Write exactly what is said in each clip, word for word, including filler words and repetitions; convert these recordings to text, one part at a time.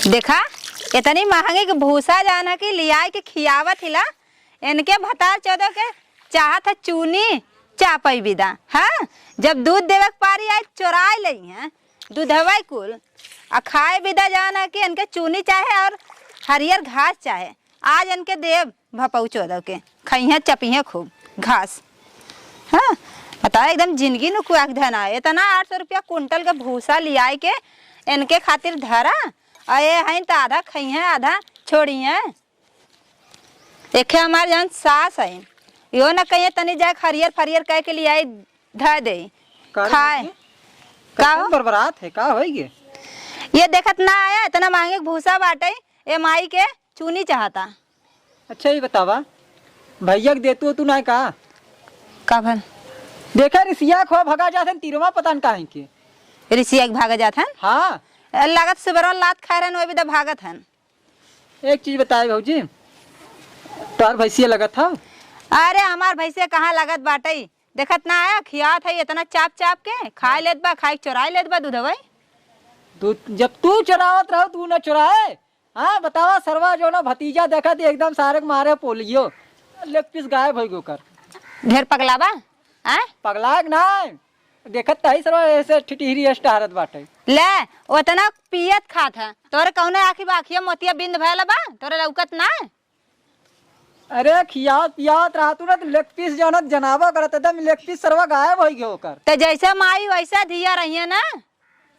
देखा, इतनी महंगी के भूसा जाना कि लियाए के खियावत हिला, इनके भतार चोदो के चाहत है चूनी चापई बिदा। हाँ, जब दूध देवे के पारी आए, चोराए लई हैं दूधवा कुल, आ खाए बिदा जाना कि इनके चूनी चाहे और हरियर घास चाहे। आज इनके देव भपऊ चोदव के, खइहें चपिहें खूब घास। हाँ, बताओ, एकदम जिंदगी नु कुआक धन आए। इतना आठ सौ रुपया कुंटल के भूसा लियाए के इनके खातिर धरा, और ये हैं तो आधा खइहें, आधा छोड़िहें। एखे हमार जौन सास है, यो न कहिए तनी जाए हरियर फरियर कह के लियाई धर दे का रे खाए। मम्मी? का कैसन हो? बरबरात है, का होई गे? ये देखत ना आया, इतना महंगे भूसा बाटे, ए माई के चूनी चाहता। अच्छा, ये बतावा, भैया के देतू तू ना का? का भन? देखा, रिसिया खो भगा जात हन, तीरमा पता न काहे के। रिसिया के भागा जात हन? हाँ। ए, लागत सुबेरवा लात खाए रहन, वही बिदा भागत हन। एक चीज बताए भौजी, तोहार भैंसिया लगत हौ? अरे, हमार भैंसिया कहाँ लगत बाटई? देखत ना है, खियात है इतना चाप चाप के, खाए लेत बा, खाए के चोराए लेत बा दूधवई। तू, जब तू चोरावत रहो, तू ना चोराए। हाँ, बतावा सरवा, जौनो भतीजा देखत ही एकदम सारे के मारे पोलियो, लेग पीस गायब होई गयो कर। ढेर पगला बा, आय? पगला के ना, देखत तही सरवा ऐसे ठिठिरी स्टारत बाटे। ले, ओतना पियत खात है, तोरे कौनो आँखी बा, आँखिया मोतिया बिंद भयल बा, तोरे लौकत ना? अरे, खियात पियात रहतू ना, तो लेग पीस जानत जनाबो करत, एकदम लेग पीस सरवा गायब होई गयो ओकर। ते जैसे माई वैसे धिया रहिए ना।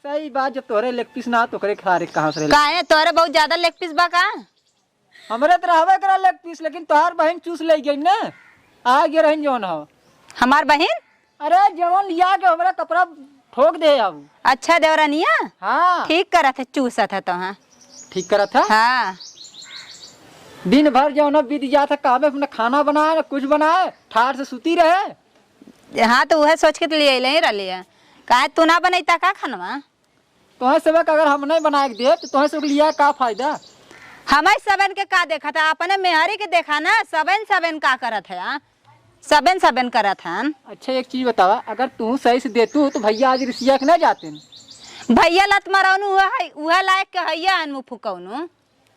सही बात, जब तोहरे लेग पीस ना, तो ओकरे खारे कहाँ से रहे? काहे, तोहरे बहुत ज्यादा लेग पीस बा का? हमरे तो रहबे करा लेग पीस, लेकिन तोहार बहिन चूस ले गई ना, आ गए रहन जौन हो। हमार बहिन? अरे, जवन लिया के हमरा कपड़ा ठोक दे अब। अच्छा, देवरानिया? हाँ। ठीक करत है, चूसत है तो, हाँ। ठीक करत है? हाँ। दिन भर जवन बीत जात है, कामे अपना खाना बनाए, ना कुछ बनाए, ठाठ से सुती रहे। हाँ, तो उहे सोच के तो लिए ले रहली है। काहे तू ना बनैता का खानवा? तोहे सबक अगर हम नहीं बनाए के देब, तो तोहे सबक लिया का फायदा? हमें सबन के का देखा था, अपने मेहरी के देखा ना, सबन सबन का करत है, हाँ? सबन सबन करत हन। अच्छा, एक चीज बतावा, अगर तू सही से देतू, तो भैया आज रिसिया के ना जाते न? भैया लत मरौनु हुआ है, उहे लायक के हैया हन मुँह फुकौनु।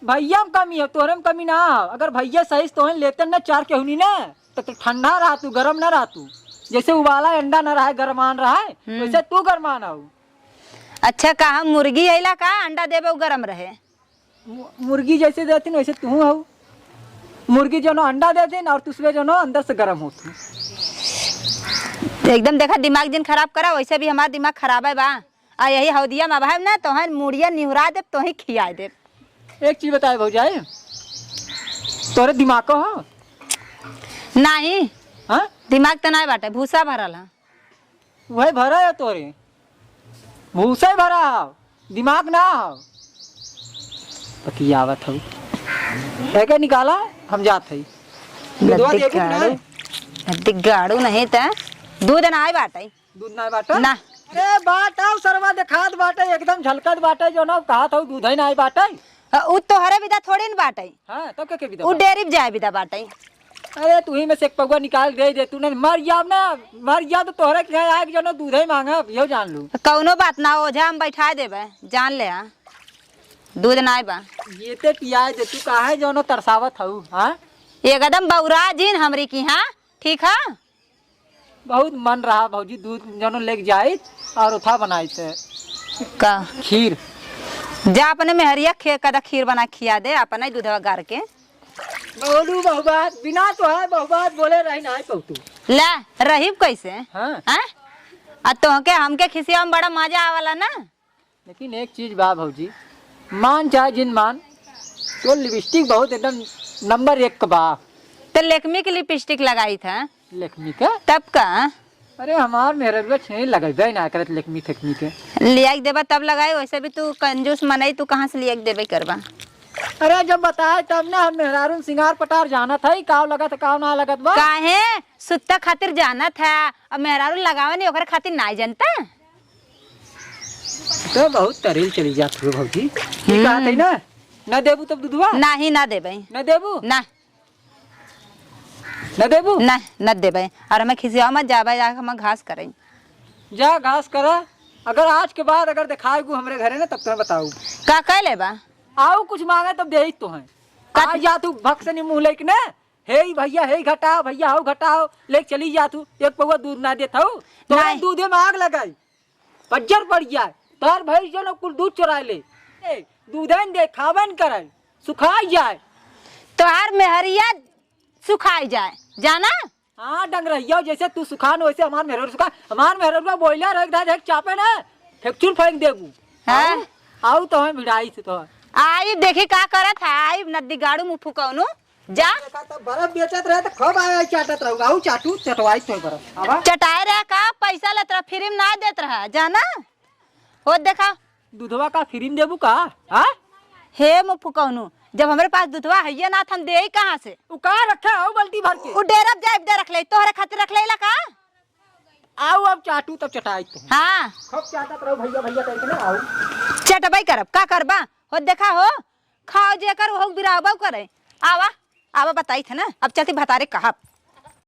भैया में कमी है, तोहरे में कमी ना हो। अगर भैया सही से तोहन लेते ना चार केहुनी ना, तो तू ठंडा रहा तू, गरम ना रहा तू। जैसे उबाला अंडा ना रहा है, गरमान रहा है, हम्म। वैसे तू गरमान हो। अच्छा, का हम मुर्गी अइला का अंडा देबे उ गरम रहे? मु-, मुर्गी जैसे देथिन वैसे तू हो। मुर्गी जौनो अंडा देथिन और तुसवे जौनो अंदर से गरम होत हो। एकदम देखा, दिमाग जिन खराब करा, वैसे भी हमार दिमाग खराब है बा। आ यही हौदिया में बहायब ना, तोहन मुड़िया निहुरा देब, तोही खियाए देब। एक चीज बताए भौजाई, तोरे दिमाग को हो? नाही। हाँ? दिमाग तो नाही बाटे, भूसा भरल है। वही भरा है तोरे, भूसा ही भरा है, दिमाग ना हो। बतियावत हो, एके निकाला, हम जात हई। दूधवा नद्दी देखी गाड़ू, नहीं? नद्दी गाड़ू नहीं त दूध नाही बाटे। दूध नाही बाटे? ना। अरे बाटउ सरवा देखात बाटे, एकदम झलकत बाटे, जौनो कहत हउ दूधइ नाही बाटे। हाँ, उ तोहरे बिदा थोड़ी न बाटे। हाँ, तब के, के बिदा उ बाटे? डेरी पे जाए बिदा बाटे। अरे तू ही में से एक पगुआ निकाल दे दे, तू नहीं मर जाब ना, मर जाब तो तोहरे के यहाँ आए के जौनो दूधइ मांगब, इहो जान लू। कौनो बात ना, ओझा हम बैठाए देबे, जान ले आ। दूध नाही बा। ये ते पियाए दे, तू काहे जौनो तरसावत हउ, हाँ? एकदम बौरा जिन हमरी की, हाँ? ठीक है? बहुत मन रहा भौजी, दूध जनो लेके जाइत और उठा बनाइत। का? खीर। जा अपने मेहरिया खे-, कदा खीर बना खिया दे, अपने ही दूधवा गार के। बोलू बहुबात, बिना तो है बहुबात बोले रही ना है पौतू। ला, रहीब कैसे? हाँ। हैं? आ तोहके हमके खिसिया में बड़ा मजा आवाला ना? लेकिन एक चीज बा भौजी, मान चाहे जिन मान, तो लिपस्टिक बहुत एकदम नंबर एक क बा। तो लेकमी के लिपस्टिक लगाई था। लेकमी का? तब का? अरे हमार मेहररुआ छेड़ी लगइबे ना करत लेकमी फेकमी के। लिया के देबा तब लगाई, वैसे भी तू कंजूस मनई, तू कहाँ से लिया के देबे करबा? अरे जब बताए तब ना, हम मेहरारू सिंगार पटार जानत है, काव लगत है, काव ना लगत बा। काहे? सुत्ता खातिर जानत है, अब मेहरारू लगावे नहीं, ओकरे खातिर ना जानता? तो बहुत तरेल चली जात हो भौजी। ये हम्म। कहत है ना, ना देबू तब दूधवा? नाही, ना देबे। ना देबू? ना। ना देबू? ना, ना देबे। और हमें खिसियाओ मत, जाबे, जाके हम घास करें। जा घास करा। अगर आज के बाद अगर दिखाएगू हमरे घरे ना, तब तो बताऊ। का कह लेबा? आउ कुछ माँगे तब देइत तो हैं। का? आ जा तू भक्सनी मुँह लेके ने, "हे भइया, हे घटाओ, भइया, हउ घटाओ," लेके चली जा तू। एक पौवा दूध ना देत हउ, तो नहीं। दूधे में आग लगाई, पज्जर पड़ जाए। तोहर भइँस जउन कुल दूध चोराइ ले, ए, दूधे न दे, खाबे न करे, सुखाइ जाए। तोहार मेहरिया सुखाइ जाए, जाना? हाँ, डंगरहिया, जइसे तू सुखान, वइसे हमार मेहररुआ सुखा। हमार मेहररुआ बॉयलर है, एक दाँत एक चापे ना, फेंकचुर फेंक देबू। हाँ। आउ, आउ तो हमें भिड़ाई से तो। आई देखी का करत है, आई नद्दी गाड़ू मुँह फुकौनू, जा। देखा तब बर्फ बेचत रहे तो खूब आए, आए चाटत रहू, आउ चाटू, चटवाई तो बर्फ। आवा। चटाए रहे का, पैसा लेत रहा, फ्री में ना देत रहा, जाना? हो देखा। दूधवा का फ्री में देबू का? हाँ? हे मुँह फुकौनू, जब हमरे पास दूधवा हइये ना, त हम देई कहाँ से? उ का रखे हउ बाल्टी भर के? उ डेरब जाइब दे रख ले, तोहरे खातिर रख लेला का? आउ अब चाटू तब चटाई तो। हाँ। खूब चाटत रहो भइया, भइया कह के ना आउ। चटबई करब, का करबा? हो देखा हो, खाओ जेकर हो बिराबउ करे। आवा, आवा बताई थे ना, अब चलती भतारे कहब।